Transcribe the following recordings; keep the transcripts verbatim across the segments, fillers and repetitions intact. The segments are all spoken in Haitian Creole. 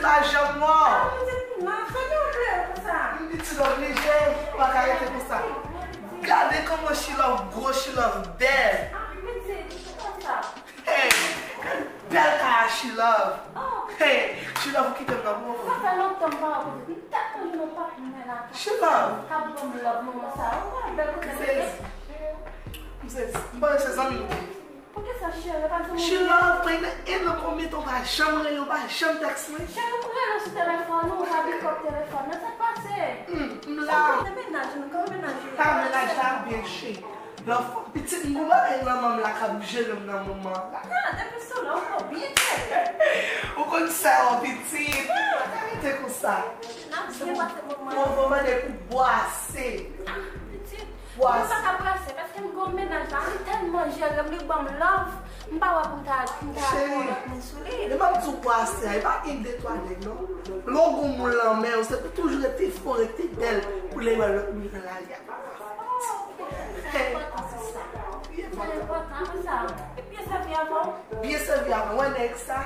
Pa janm wè w. Ah, pitit, non, sa gen w klere konsa? M pitit oblije, ou pa ka rete konsa. Gade kòman She Love gwo, She Love bèl. Ah, pitit, konsa. Hey, bèl kay a She Love. Oh. Hey, She Love, ou kite m nan bon. Sa fè lontan m pa wè w, pitit. M tèlman jwenn yon patnè la. She Love. K ap ban m love moman sa. Ou wè bèl kote m ye? M sezi. M panse se zanmi m te ye. Poukisa, cheri, pa di mwen? She Love, mwen gen en an konbyen tan w pa janm rele, w pa janm tèks mwen? Cheri, m rele w sou telefòn ou, ou pa pikòp telefòn nan, sa k pase? Hmm, m la. Ou konnen mennaj nou, kòman mennaj ou ye? Ah, mennaj la byen, cheri. Lè fanm pitit, m gon bagay nan men m la k ap jere m nan moman an la. Ah, depi sou la, ou byen jere. Ou konn sa yo pitit. Ah. Pa ka rete konsa. N ap byen pase moman an. Mwen, mwen mande pou bwase. Ah, pitit. Mwen pa ka brase, paske m gon mennaj la, li tèlman jere m, li ban m love, m pa wè pou m ta, pou m ta pran lòt moun sou li. Cheri, lè m ap di w bwase a, e pa gen de twa nèg, non. Lè w gon moun lan men w, se pou toujou rete fò, rete bèl, pou lè w wè lòt moun nan lari a, pa ka fè. Oh, ok. Sa enpòtan, sista. Sa enpòtan, sa. Byen sèvi avè w. Byen sèvi avè w. Wè nèg sa,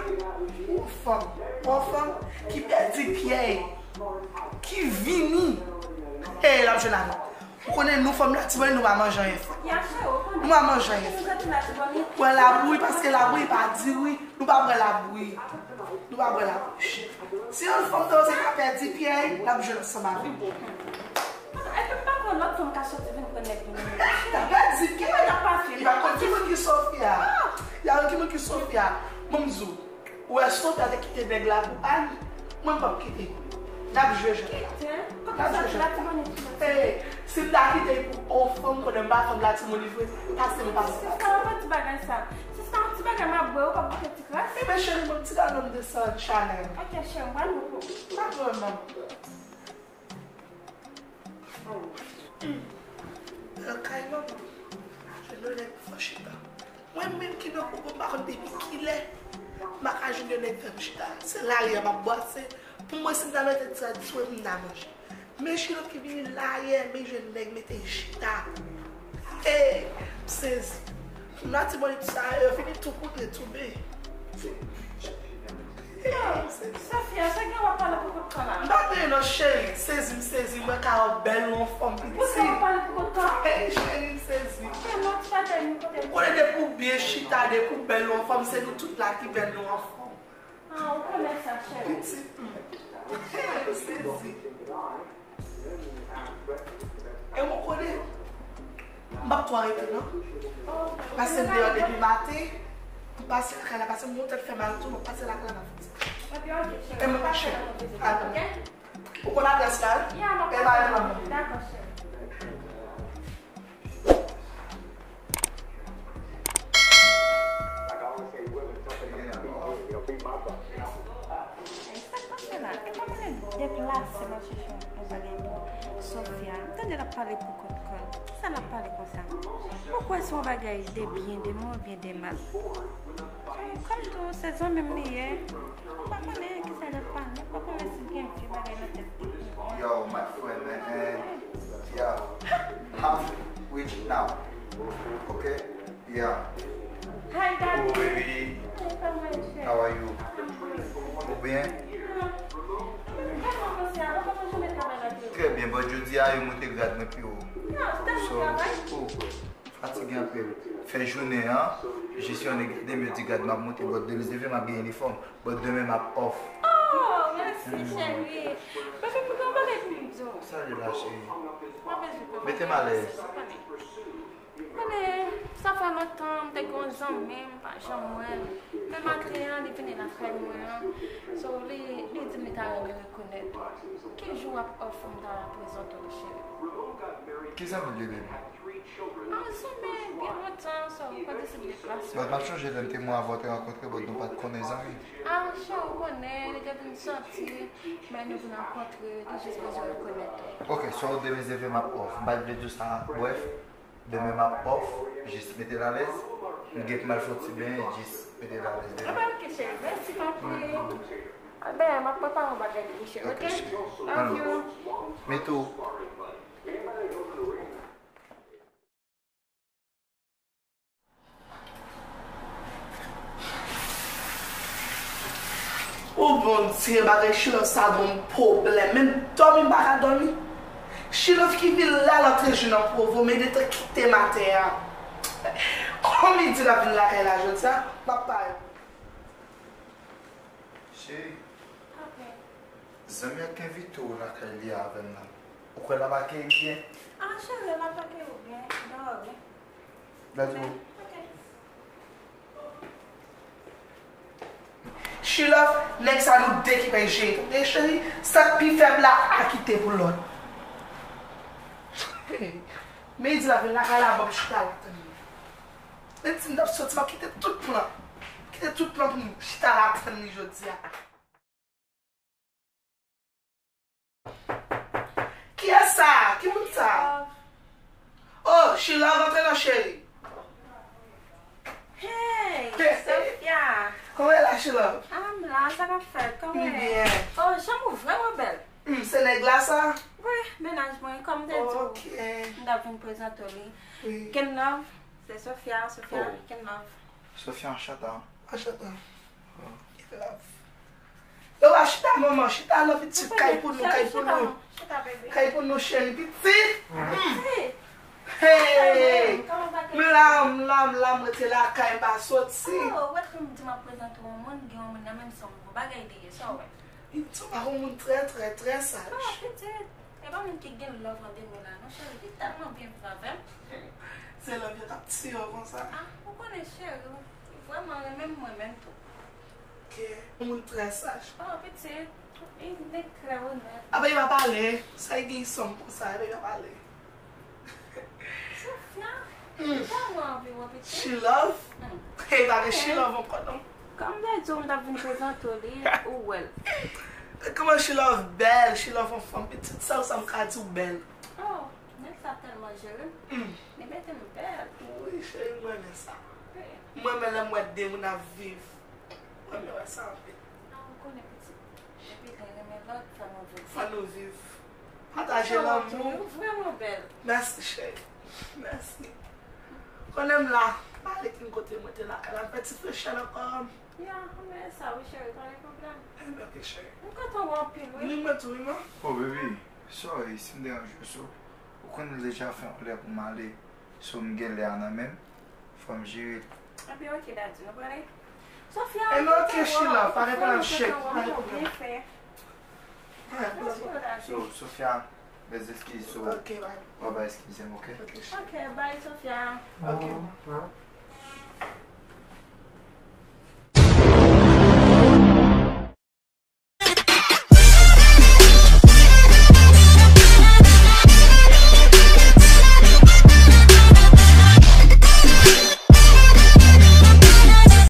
yon fanm, yon fanm ki pèdi pye, ki vini. Hey, l ap jwe la non. Ou konnen nou fanm Latibonit, nou pa manje anyen fèt. Nou pa manje anyen fèt. Ou wè labouyi, paske labouyi pa diri, nou pa bwè labouyi. Nou pa bwè labouyi. Si yon fanm ta oze ta pèdi pye, l ap jwenn ansanm avè m. Epi m pa kwè lòt fanm ka soti vin pran nèg nou. Ta pèdi pye. Li pa konn ki moun ki Sofia. Li pa konn ki moun ki Sofia. Ban m di w. Ou wè Sofia te kite nèg la pou Annie. Mwen m p ap kite. N ap jwe jwèt la. N ap jwe jwèt la. Hey, si m ta kite l pou on fanm, konnen m pa fanm Latibonit vre, pase m pase. Sista, yon ti bagay sa. Sista, yon ti bagay m ap bwè, ou p ap goute ti kras? Ebyen cheri, mwen ti gade m desann chanèl. Ok cheri, m pral bwè pou ou. Pa pran non. Nan kay manman, jwenn yon nèg pou fè chita. Mwen menm ki nan koup, m pa konn depi kilè m pa ka jwenn yon nèg fè m chita. Se lari a m ap bwase. Pou mwen, si m ta mete ti rad sou mwen, m ta manje. Men chilòt ki vini lari a, men jwenn nèg mete chita. Ey, m sezi. Latibonit sa yo, yo vini tou poudre, tou byen. Sofia, sa gen w ap pale pou kout kan la? M pa gen non cheri, sezi m sezi, mwen ka wè bèl yon fanm piti. Ou ka wè pale pou kout kan? Hey cheri, m sezi. Ou konnen depi w byen chita, depi w bèl yon fanm, se nou tout la ki bèl nou anfòm. Ah, ou konnen sa, cheri. Pitit m. Hey, m sezi. E ou konnen, m p ap twò rete non. Pase m deyò depi maten, m pase lakay la, pase m gon tèt fè mal tou, m ap pase lakay la. E m pa chè. Ou konn adrès la wi? E ba yo nan men. Sa k pase la? E kòman l deplase m al chèche yon bagay pou Sofia? M tande l ap pale pou kont kò l. Kisa l ap pale konsa? Ou kwè se yon bagay de byen, de mwen oubyen de mal? Kòm tou se zanmi m li ye, m pa konnen kisa l ap pale, m pa konnen si l gen vye bagay nan tèt li. Yo, my friend, man, man. Yo, I'm rich now. Okay? Yeah. Hi, Daddy. Oh, baby. Hey, come on, sweet. How are you? I'm good. Ou byen? Trè byen, but jodi a yo monte grad mwen pi wo. So, oh, fatige anpil. Fen jounen an, jesyon an gade m, yo di grad m ap monte, but demen se ven m ap gen inifòm, but demen m ap off. Oh, mèsi, cheri. Baby, m gen yon bagay pou m di w. Sa ye la, cheri? Mete m alèz. Konnen, sa fè lontan m te gen yon zanmi, m pa janm wè l. Men maten an, li vini lakay mwen an. So, li, li di m li ta renmen rekonèt ou. Ki jou w ap off m ta prezante w li, cheri? Ki zanmi li, baby? Ah, zanmi, byen lontan, so, ou pa deside deplase. But m ap chonje lè m te mwen avè w te rankontre, but nou pa t konnen zanmi. Ah, cheri, ou konnen, li te vin sòti, men nou vin rankontre, li jis bezwen rekonèt ou. Ok, so demen se ven m ap off. M pa t vle di w sa, brèf. Demen m ap off, jis mete l alèz. M gen pou m al fè yon ti benyen, jis mete l alèz, bebe. Enben, ok, cheri. Mèsi anpil. Enben, m ap prepare yon bagay pou ou, cheri, ok? Ok, cheri. Love you. Me too. O Bondye, bagay Chilove sa ban m pwoblèm. Menm dòmi m pa ka dòmi. Chilove ki vin la, l antre jou nan Provo, men li te kite m atè a. Kòm li di l ap vin lakay la jodi a, m ap pare pou li. Cheri, zanmi an te envite w lakay li avè m nan. Ou kwè l ap akeyi m byen? Ah, cheri, l ap akeyi w byen. Dòmi. Let's go. Ok. Chilove, nèg sa nou de ki bay jere. Tande, cheri, sa k pi fèb la, a kite pou lòt. Men di l ap vin lakay la, ban m chita la tann li. Men di m t ap soti, m ap kite tout plan. Kite tout plan pou m chita la tann li jodi a. Kiyès sa? Ki moun sa? Oh, Chilove, antre non, cheri. Hey, Sophia. Kòman w ye la, Chilove? Ah, m la, sa k ap fèt? Kòman w ye? M byen. Oh, janm ou vrèman bèl. Hmm, se nèg la sa? Wi, mennaj mwen, kòm m te di w. Ok. M t ap vin prezante w li. Wi. Kenlove, se Sophia, Sophia, Kenlove. Sophia, anchanta. Anchanta. Kenlove. Yo, a chita, manman, chita non, pitit, kay pou nou, kay pou nou. Chita, bebe. Kay pou nou, cheri, pitit. Pitit. Hey! M la, m la, m la, m rete lakay, m pa soti. Oh, ou wè kòm m di m ap prezante w yon moun, gen yon moun nan menm se yon gwo bagay li ye, sa w wè. Li di w pa yon moun trè, trè, trè saj. Oh, pitit. E pa moun ki gen love nan de men la, non, cheri, li tèlman byen viv avè m. Se love yo t ap tiye w konsa. Ah, ou konnen, cheri, ou vrèman renmen m, mwen menm tou. Ok, yon moun trè saj. Oh, pitit, li nèg trè onèt. Apa, li pa pale, sa li gen sòm konsa, apa, li pa pale. Sophia, hmm, tèlman anvi wè pitit. Chilove? Hmm. Hey, pa gen Chilove ankò, non. Kòm m te di w, m t ap vin prezante w li, ou wè l. Kòman Chilove bèl, Chilove anfòm, pitit, sèl sa m ka di w bèl. Oh, nèg sa tèlman jere m. Hmm. Li mete m bèl. Wi, cheri, m renmen sa. Wi. M renmen lè m wè de moun ap viv. M renmen wè sa anpil. Ah, ou konnen pitit. Epi lè renmen lòt, fò nou viv. Fò nou viv. Pataje lanmou. Ou vrèman bèl. Mèsi, cheri. Mèsi. Konnen m la. Pa ale kin kote mwen te lakay la. Fè ti frechè nan kò m. Ya, men sa wi, cheri, pa gen pwoblèm. Enben, ok, cheri. M kontan wè w anpil, wi. Ni mwen tou, wi, man. Oh, baby, sorry si m deranje w, so. Ou konnen l deja fè yon lè pou m ale. So, m gen lè a nan men m. Fò m jere l. Enben, ok, daddy, nou prale. Sophia, enben, ok, Sheila, pa gen pwoblèm, cheri, pa gen pwoblèm. Pa gen pwoblèm. So, Sophia, mes excuses, so, ok, bye. Bye bye, eskize m, ok? Ok, cheri. Ok, bye, Sophia. Ok.